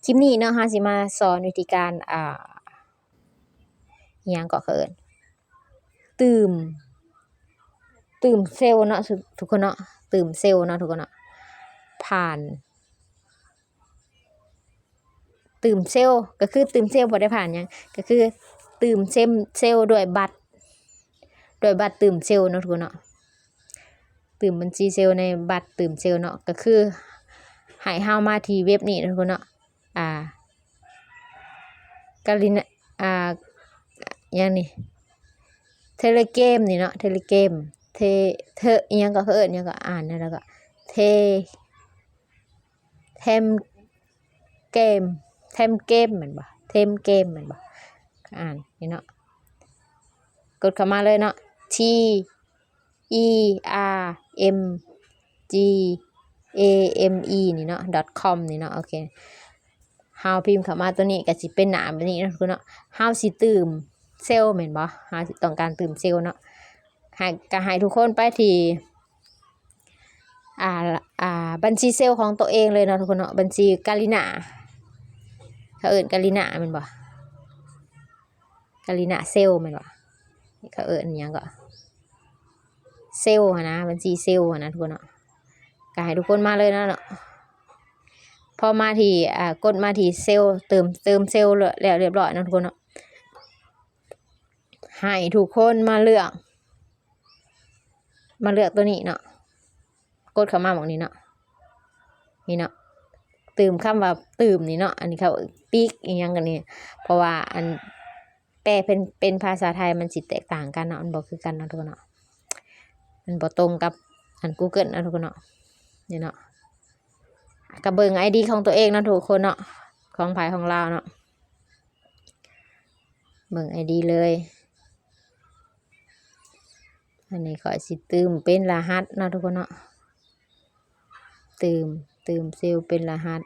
ຄລິບນີ້ເນາະ ເຮົາຊິມາສອນວິທີການ ອ່າ ອີ່ຫຍັງເກາະ ເຂົາເອີ້ນ ຕື່ມ ຕື່ມເຊວເນາະ ທຸກ ທຸກຄົນເນາະ ຕື່ມເຊວເນາະ ທຸກຄົນເນາະ ຜ່ານ ຕື່ມເຊວ ກໍຄືຕື່ມເຊວບໍ່ໄດ້ຜ່ານຫຍັງ ກໍຄືຕື່ມເຊມ ເຊວດ້ວຍບັດ ດ້ວຍບັດຕື່ມເຊວເນາະ ທຸກຄົນເນາະ ຕື່ມບັນຊີເຊວໃນບັດຕື່ມເຊວເນາະ ກໍຄືໃຫ້ເຮົາມາທີ່ເວັບນີ້ເນາະ ທຸກຄົນເນາະ ອ່າ ກາລິນະ ອ່າ ຫຍັງນີ້ ເທເລເກມນີ້ເນາະ ເທເລເກມ ເທ ເທ ອີ່ຫຍັງກໍ ເຂົາເອີ້ນຫຍັງກໍ ອ່ານແນວໃດກໍ ເທ ເທມເກມ ເທມເກມແມ່ນບໍ່ ເທມເກມແມ່ນບໍ່ ອ່ານນີ້ເນາະ ກົດເຂົ້າມາເລີຍເນາະ T E R M G A M E ນີ້ເນາະ .com ນີ້ເນາະ ໂອເຄ ເຮົາພິມເຂົ້າມາຕົວນີ້ກໍຊິເປັນໜ້າແບບນີ້ເນາະ ທຸກຄົນເນາະ ເຮົາຊິຕື່ມເຊວແມ່ນບໍ່ ເຮົາຊິຕ້ອງການຕື່ມເຊວເນາະ ໃຫ້ ກໍໃຫ້ທຸກຄົນໄປທີ່ ອ່າ ອ່າ ບັນຊີເຊວຂອງໂຕເອງເລີຍເນາະ ທຸກຄົນເນາະ ບັນຊີກາລິນາ ເຂົາເອີ້ນກາລິນາແມ່ນບໍ່ ກາລິນາເຊວແມ່ນບໍ່ ເຂົາເອີ້ນຫຍັງເກາະ ເຊວຫັ້ນນະ ບັນຊີເຊວຫັ້ນນະ ທຸກຄົນເນາະ ກໍໃຫ້ທຸກຄົນມາເລີຍເນາະ ເນາະ ພໍມາທີ່ ອ່າ ກົດມາທີ່ເຊວ ເຕີມ ເຕີມເຊວແລ້ວ ແລ້ວຮຽບຮ້ອຍເນາະ ທຸກຄົນເນາະ ໃຫ້ທຸກຄົນມາເລືອກ ມາເລືອກຕົວນີ້ເນາະ ກົດເຂົ້າມາໝ່ອງນີ້ເນາະ ນີ້ເນາະ ຕື່ມ ຄຳວ່າຕື່ມນີ້ເນາະ ອັນນີ້ເຂົາປີກອີ່ຫຍັງກັນນີ້ ເພາະວ່າອັນແປເປັນ ເປັນພາສາໄທມັນຊິແຕກຕ່າງກັນເນາະ ມັນບໍ່ຄືກັນເນາະ ທຸກຄົນເນາະ ມັນບໍ່ຕົງກັບອັນ Google ເນາະ ທຸກຄົນເນາະ ນີ້ເນາະ ກໍເບິ່ງ ID ຂອງຕົວເອງເນາະ ທຸກຄົນເນາະ ຂອງໃຜຂອງລາວເນາະ ເບິ່ງ ID ເລີຍ ອັນນີ້ຂ້ອຍຊິຕື່ມເປັນລະຫັດເນາະ ທຸກຄົນເນາະ ຕື່ມ ຕື່ມເຊວເປັນລະຫັດ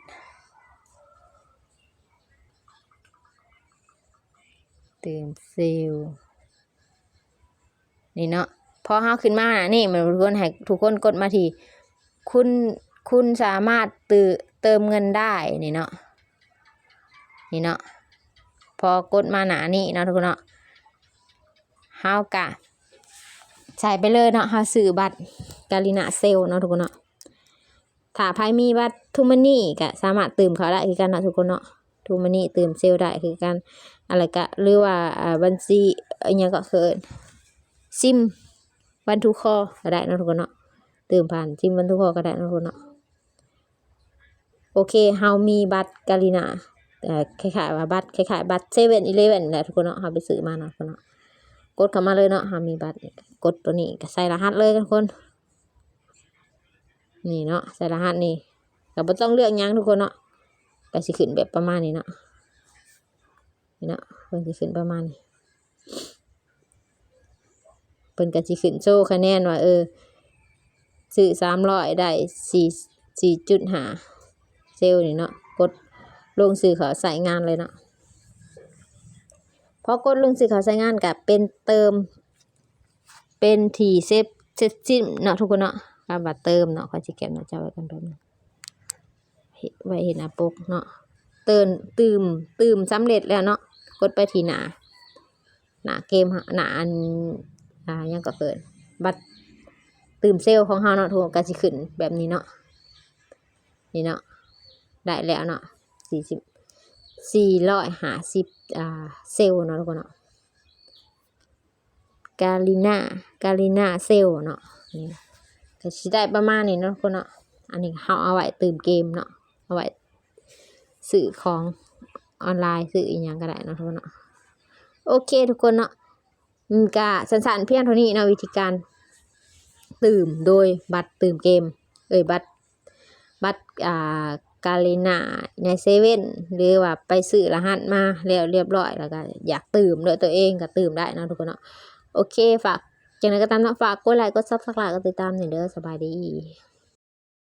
ຕື່ມເຊວ ນີ້ເນາະ ພໍເຮົາຂຶ້ນມານີ້ ມັນ ທຸກຄົນ ໃຫ້ທຸກຄົນກົດມາທີ່ ຄຸນ ຄຸນສາມາດຕື່ ເຕີມເງິນໄດ້ ນີ້ເນາະ ນີ້ເນາະ ພໍກົດມາໜ້ານີ້ເນາະ ທຸກຄົນເນາະ ເຮົາກະໃສ່ໄປເລີຍເນາະ ເຮົາຊື້ບັດກາລິນາເຊວເນາະ ທຸກຄົນເນາະ ຖ້າໃຜມີບັດທູມານີກະສາມາດຕື່ມເຂົ້າໄດ້ຄືກັນເນາະ ທຸກຄົນເນາະ ທູມານີຕື່ມເຊວໄດ້ຄືກັນ ອັນລະກະ ຫຼືວ່າ ອ່າ ບັນຊີ ອີ່ຫຍັງກໍເອີ້ນ ຊິມວັນທູຄອລກໍໄດ້ເນາະ ທຸກຄົນເນາະ ຕື່ມຜ່ານຊິມວັນທູຄອລກໍໄດ້ເນາະ ທຸກຄົນເນາະ ໂອເຄ ເຮົາມີບັດກາລິນາ ເອີ ຄ້າຍໆວ່າບັດ ຄ້າຍໆບັດເຊເວັ່ນອີເລເວັ່ນແຫຼະ ທຸກຄົນເນາະ ເຮົາໄປຊື້ມາເນາະ ທຸກຄົນເນາະ ກົດເຂົ້າມາເລີຍເນາະ ເຮົາມີບັດ ກົດຕົວນີ້ກໍໃສ່ລະຫັດເລີຍ ທຸກຄົນ ນີ້ເນາະ ໃສ່ລະຫັດນີ້ ກໍບໍ່ຕ້ອງເລືອກຫຍັງ ທຸກຄົນເນາະ ກໍຊິຂຶ້ນແບບປະມານນີ້ເນາະ ນີ້ເນາະ ເພິ່ນຊິຂຶ້ນປະມານນີ້ ເພິ່ນກໍຊິຂຶ້ນໂຊຄະແນນວ່າ ເອີ ຊື້ສາມຮ້ອຍໄດ້ສີ່ ສີ່ຈຸດຫ້າເຊວນີ້ເນາະ ກົດລົງຊື່ເຂົ້າໃຊ້ງານເລີຍເນາະ ພໍກົດລົງຊື່ເຂົ້າໃຊ້ງານກໍເປັນເຕີມ ເປັນທີ່ເຊັດ ເຊັດຊິມເນາະ ທຸກຄົນເນາະ ຄຳວ່າເຕີມເນາະ ຂ້ອຍຊິແຄປໜ້າຈໍໄວ້ກ່ອນແປັບໜຶ່ງ ເຮັດໄວ້ເຫັນໜ້າປົກເນາະ ເຕີມ ຕື່ມ ຕື່ມສຳເລັດແລ້ວເນາະ ກົດໄປທີ່ໜ້າ ໜ້າເກມ ໜ້າອັນ ອ່າ ຫຍັງກໍເອີ້ນ ບັດຕື່ມເຊວຂອງເຮົາເນາະ ທຸກຄົນ ກໍຊິຂຶ້ນແບບນີ້ເນາະ ນີ້ເນາະ ໄດ້ແລ້ວເນາະ ສີ່ສິບ ສີ່ຮ້ອຍຫ້າສິບ ອ່າ ເຊວເນາະ ທຸກຄົນເນາະ ກາລິນາ ກາລິນາເຊວເນາະ ນີ້ກໍຊິໄດ້ປະມານນີ້ເນາະ ທຸກຄົນເນາະ ອັນນີ້ເຮົາເອົາໄວ້ຕື່ມເກມເນາະ ເອົາໄວ້ຊື້ຂອງອອນລາຍ ຊື້ອີ່ຫຍັງກໍໄດ້ເນາະ ທຸກຄົນເນາະ ໂອເຄ ທຸກຄົນເນາະ ອືມ ກະສັ້ນໆພຽງເທົ່ານີ້ເນາະ ວິທີການຕື່ມໂດຍບັດຕື່ມເກມ ເອີຍ ບັດ ບັດ ອ່າ ກາລີນາໃນເຊເວັ່ນ ຫຼືວ່າໄປຊື້ລະຫັດມາແລ້ວຮຽບຮ້ອຍ ແລ້ວກະຢາກຕື່ມດ້ວຍຕົວເອງກະຕື່ມໄດ້ເນາະ ທຸກຄົນເນາະ ໂອເຄ ຝາກ ຈັ່ງໃດກໍຕາມເນາະ ຝາກກົດໄລ ກົດ Subscribe ກົດຕິດຕາມແດ່ເດີ ສະບາຍດີ.